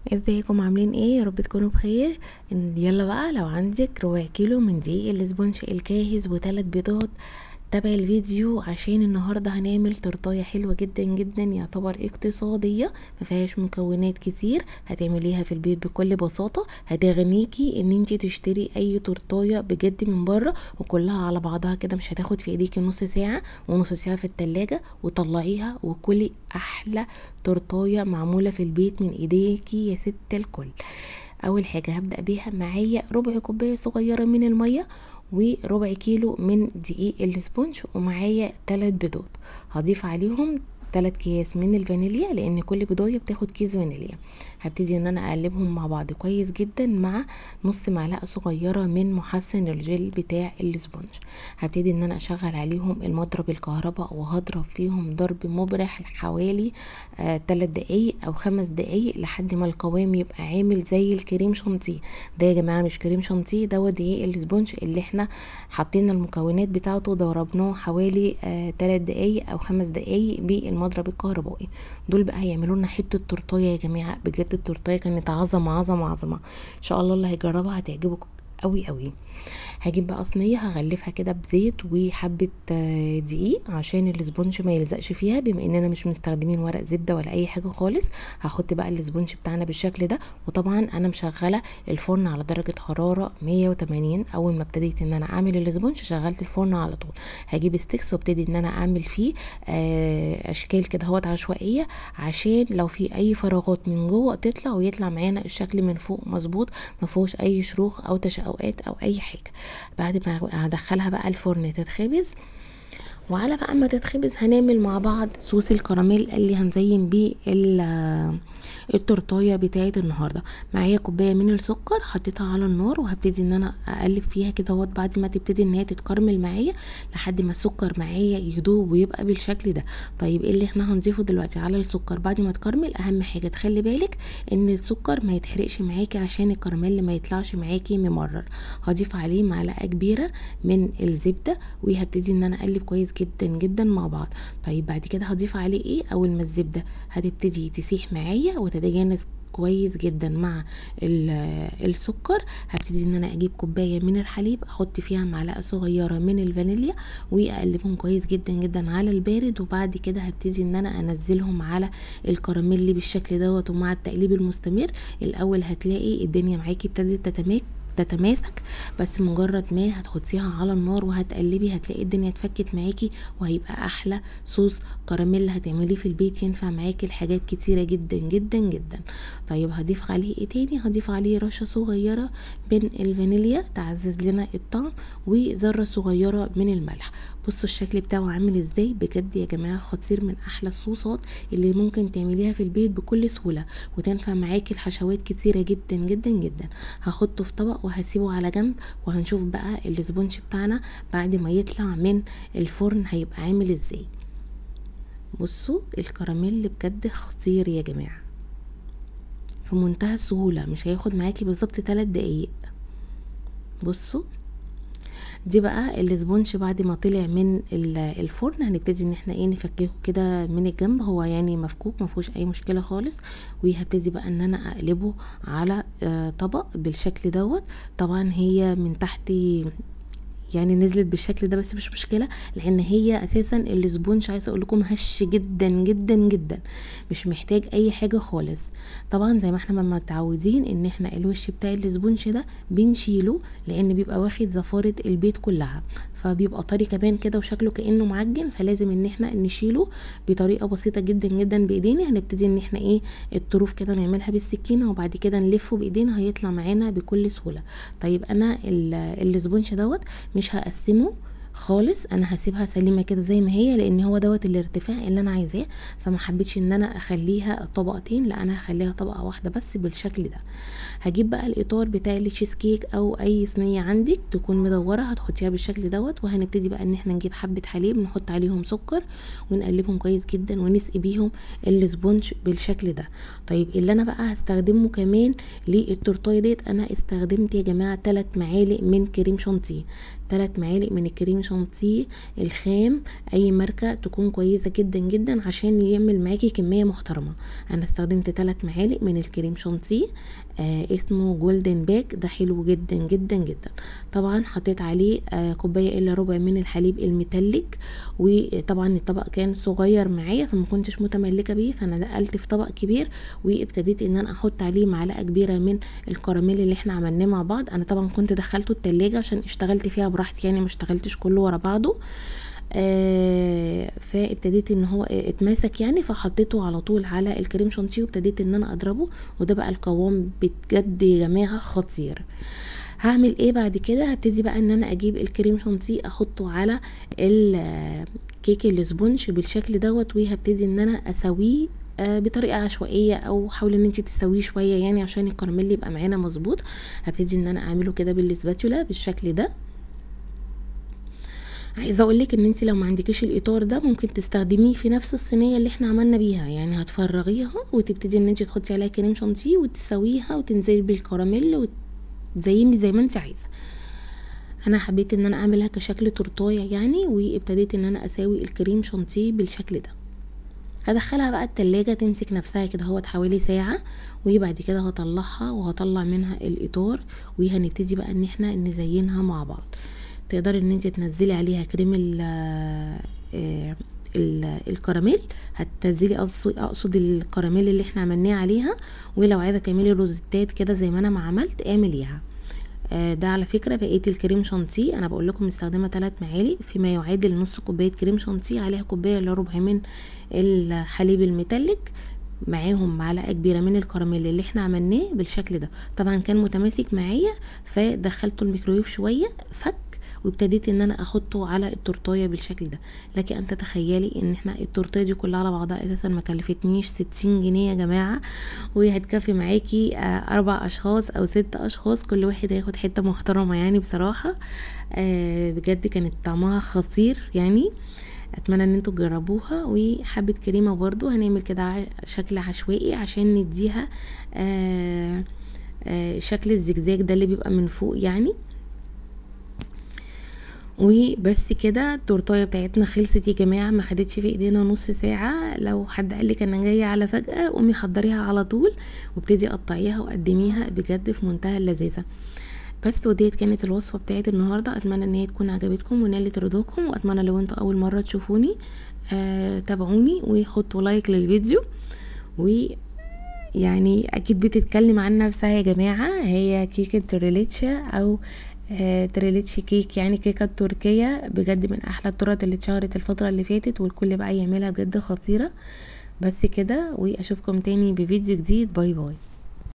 ازيكم عاملين ايه؟ يا رب تكونوا بخير. يلا بقى، لو عندك ربع كيلو من دقيق ال sponge الجاهز وثلاث بيضات، تابع الفيديو عشان النهارده هنعمل تورتايه حلوة جدا جدا، يعتبر اقتصادية ما فيهاش مكونات كتير، هتعمليها في البيت بكل بساطة، هتغنيكي ان انتي تشتري اي تورتايه بجد من بره، وكلها على بعضها كده مش هتاخد في ايديكي نص ساعة، ونص ساعة في التلاجة، وطلعيها وكلي احلى تورتايه معمولة في البيت من ايديكي يا ست الكل. اول حاجة هبدا بيها، معايا ربع كوباية صغيرة من المية وربع كيلو من دقيق ال sponge، ومعايا 3 بيضات، هضيف عليهم 3 اكياس من الفانيليا لان كل بيضايه بتاخد كيس فانيليا. هبتدي ان انا اقلبهم مع بعض كويس جدا مع نص معلقه صغيرة من محسن الجل بتاع ال sponge. هبتدي ان انا اشغل عليهم المضرب الكهرباء وهضرب فيهم ضرب مبرح حوالي 3 دقايق او 5 دقايق لحد ما القوام يبقى عامل زي الكريم شانتيه. ده يا جماعة مش كريم شانتيه، ده دقيق ال sponge اللي احنا حاطين المكونات بتاعته، ضربناه حوالي 3 دقايق او 5 دقايق بالمضرب الكهربائي. دول بقى هيعملوا لنا حتة تورتايه يا جماعة، بجد التورتايه كانت عظمه عظمه عظمه، ان شاء الله اللي هيجربها هتعجبكم قوي قوي. هجيب بقى صينية هغلفها كده بزيت وحبه دقيق عشان ال sponge ما يلزقش فيها، بما اننا مش مستخدمين ورق زبدة ولا اي حاجة خالص. هحط بقى ال sponge بتاعنا بالشكل ده، وطبعا انا مشغله الفرن على درجه حرارة 180. اول ما ابتديت ان انا اعمل ال sponge شغلت الفرن على طول. هجيب sticks وابتدي ان انا اعمل فيه اشكال كده اهوت عشوائية، عشان لو في اي فراغات من جوه تطلع ويطلع معانا الشكل من فوق مظبوط، ما فيهوش اي شروخ او تشققات او اي حاجة. بعد ما هدخلها بقى الفرن تتخبز، وعلى بقى ما تتخبز هنعمل مع بعض صوص الكراميل اللي هنزين بيه التورتايه بتاعه النهارده. معايا كوباية من السكر حطيتها على النار، وهبتدي ان انا اقلب فيها كده اهوت بعد ما تبتدي ان هي تتكرمل معايا لحد ما السكر معايا يدوب ويبقى بالشكل ده. طيب ايه اللي احنا هنضيفه دلوقتي على السكر بعد ما تكرمل؟ اهم حاجة تخلي بالك ان السكر ما يتحرقش معاكي عشان الكراميل ما يطلعش معاكي ممرر. هضيف عليه معلقه كبيرة من الزبدة، وهبتدي ان انا اقلب كويس جدا جدا مع بعض. طيب بعد كده هضيف عليه ايه؟ اول ما الزبدة هتبتدي تسيح معايا وتتجانس كويس جدا مع السكر، هبتدي ان انا اجيب كوباية من الحليب احط فيها معلقه صغيرة من الفانيليا واقلبهم كويس جدا جدا على البارد. وبعد كده هبتدي ان انا انزلهم على الكراميل بالشكل دوت، ومع التقليب المستمر الاول هتلاقي الدنيا معاكي ابتدت تتماسك، بس مجرد ما هتحطيها على النار وهتقلبي هتلاقي الدنيا اتفكت معاكي، وهيبقى احلى صوص كراميل هتعمليه في البيت، ينفع معاكي لحاجات كتيرة جدا جدا جدا. طيب هضيف عليه ايه تاني؟ هضيف عليه رشه صغيرة من الفانيليا تعزز لنا الطعم، وذره صغيرة من الملح. بصوا الشكل بتاعه عامل ازاي، بجد يا جماعة خطير، من احلى الصوصات اللي ممكن تعمليها في البيت بكل سهولة، وتنفع معاكي الحشوات كتيرة جدا جدا جدا. هحطه في طبق وهسيبه على جنب، وهنشوف بقى ال sponge بتاعنا بعد ما يطلع من الفرن هيبقى عامل ازاي. بصوا الكراميل بجد خطير يا جماعة، في منتهى السهولة، مش هياخد معاكي بالظبط 3 دقايق. بصوا دي بقى ال sponge بعد ما طلع من الفرن، هنبتدي ان احنا ايه نفككه كده من الجنب، هو يعني مفكوك ما فيهوش اي مشكلة خالص. وهبتدي بقى ان انا اقلبه على طبق بالشكل دوت. طبعا هي من تحت يعني نزلت بالشكل ده، بس مش مشكلة لان هي اساسا ال sponge عايزه اقول لكم هش جدا جدا جدا، مش محتاج اي حاجة خالص. طبعا زي ما احنا ما متعودين ان احنا الوش بتاع ال sponge ده بنشيله لان بيبقى واخد زفاره البيت كلها، فبيبقى طري كمان كده وشكله كانه معجن، فلازم ان احنا نشيله بطريقة بسيطة جدا جدا بايدينا. هنبتدي ان احنا ايه الطروف كده نعملها بالسكينة، وبعد كده نلفه بايدينا هيطلع معانا بكل سهولة. طيب انا ال sponge دوت مش هقسمه خالص، انا هسيبها سليمة كده زي ما هي، لان هو دوت الارتفاع اللي انا عايزاه، فما حبيتش ان انا اخليها طبقتين، لا انا هخليها طبقه واحدة بس بالشكل ده. هجيب بقى الاطار بتاع التشيز كيك او اي صينية عندك تكون مدورة هتحطيها بالشكل دوت، وهنبتدي بقى ان احنا نجيب حبه حليب نحط عليهم سكر ونقلبهم كويس جدا ونسقي بيهم ال sponge بالشكل ده. طيب اللي انا بقى هستخدمه كمان للتورتايه ديت، انا استخدمت يا جماعة 3 معالق من كريم شانتيه. 3 معالق من الكريم شانتيه الخام، اي ماركة تكون كويسة جدا جدا عشان يعمل معاكي كمية محترمه. انا استخدمت 3 معالق من الكريم شانتيه اسمه جولدن باك، ده حلو جدا جدا جدا. طبعا حطيت عليه كوباية الا ربع من الحليب المتلج، وطبعا الطبق كان صغير معايا فما كنتش متملكه بيه، فانا نقلت في طبق كبير وابتديت ان انا احط عليه معلقه كبيرة من الكراميل اللي احنا عملناه مع بعض. انا طبعا كنت دخلته التلاجة عشان اشتغلت فيها براحتي، يعني ما اشتغلتش كله ورا بعضه. فابتديت ان هو اتماسك يعني، فحطيته على طول على الكريم شانتيه وابتديت ان انا اضربه، وده بقى القوام بجد يا جماعة خطير. هعمل ايه بعد كده؟ هبتدي بقى ان انا اجيب الكريم شانتيه احطه على الكيك ال sponge بالشكل دوت، وهبتدي ان انا اسويه بطريقة عشوائية، او حاولي ان انت تسويه شوية يعني عشان الكراميل يبقى معانا مظبوط. هبتدي ان انا اعمله كده بال spatula بالشكل ده. عايزه اقولك ان انت لو ما عندكيش الاطار ده ممكن تستخدميه في نفس الصينية اللي احنا عملنا بيها، يعني هتفرغيها وتبتدي ان انت تحطي عليها كريم شانتيه وتسويها وتنزلي بالكراميل وتزيني زي ما انت عايزه. انا حبيت ان انا اعملها كشكل تورتايه يعني، وابتديت ان انا اساوي الكريم شانتيه بالشكل ده. هدخلها بقى التلاجة تمسك نفسها كده اهوت حوالي ساعة، وبعد كده هطلعها وهطلع منها الاطار، وهنبتدي بقى ان احنا نزينها مع بعض. تقدري ان انت تنزلي عليها كريم الكراميل، هتنزلي اقصد الكراميل اللي احنا عملناه عليها، ولو عايزه تعملي روزتات كده زي ما انا ما عملت اعمليها. ده على فكرة بقية الكريم شانتيه، انا بقول لكم مستخدمة 3 معالق فيما يعادل نص كوباية كريم شانتيه، عليها كوباية الا ربع من الحليب المتلج، معاهم معلقه كبيرة من الكراميل اللي احنا عملناه بالشكل ده. طبعا كان متماسك معايا فدخلته الميكرويف شوية فك، وابتديت ان انا احطه على التورتايه بالشكل ده. لكن ان تتخيلي ان احنا التورتايه دي كلها على بعضها اساسا ما كلفتنيش 60 جنيه يا جماعة، وهتكفي معاكي 4 اشخاص او 6 اشخاص، كل واحد هياخد حتة محترمه يعني بصراحة. بجد كانت طعمها خطير يعني، اتمنى ان انتوا تجربوها. وحبه كريمة برضو هنعمل كده شكل عشوائي عشان نديها شكل الزجزاج ده اللي بيبقى من فوق يعني. وبس كده التورتايه بتاعتنا خلصت يا جماعة، ما خدتش في ايدينا نص ساعة. لو حد قالك انا جاية على فجاة قومي حضريها على طول وابتدي قطعيها وقدميها، بجد في منتهى اللذاذه. بس وديت كانت الوصفة بتاعت النهارده، اتمنى ان هي تكون عجبتكم ونالت رضاكم، واتمنى لو انتوا اول مرة تشوفوني تابعوني وحطوا like للفيديو. و يعني اكيد بتتكلم عن نفسها يا جماعة، هي كيكة تريليتشا او تريليتش كيك، يعني كيكة التركية، بجد من احلى الطرق اللي اتشهرت الفترة اللي فاتت والكل بقى يعملها، بجد خطيرة. بس كده، واشوفكم تاني بفيديو جديد. bye bye.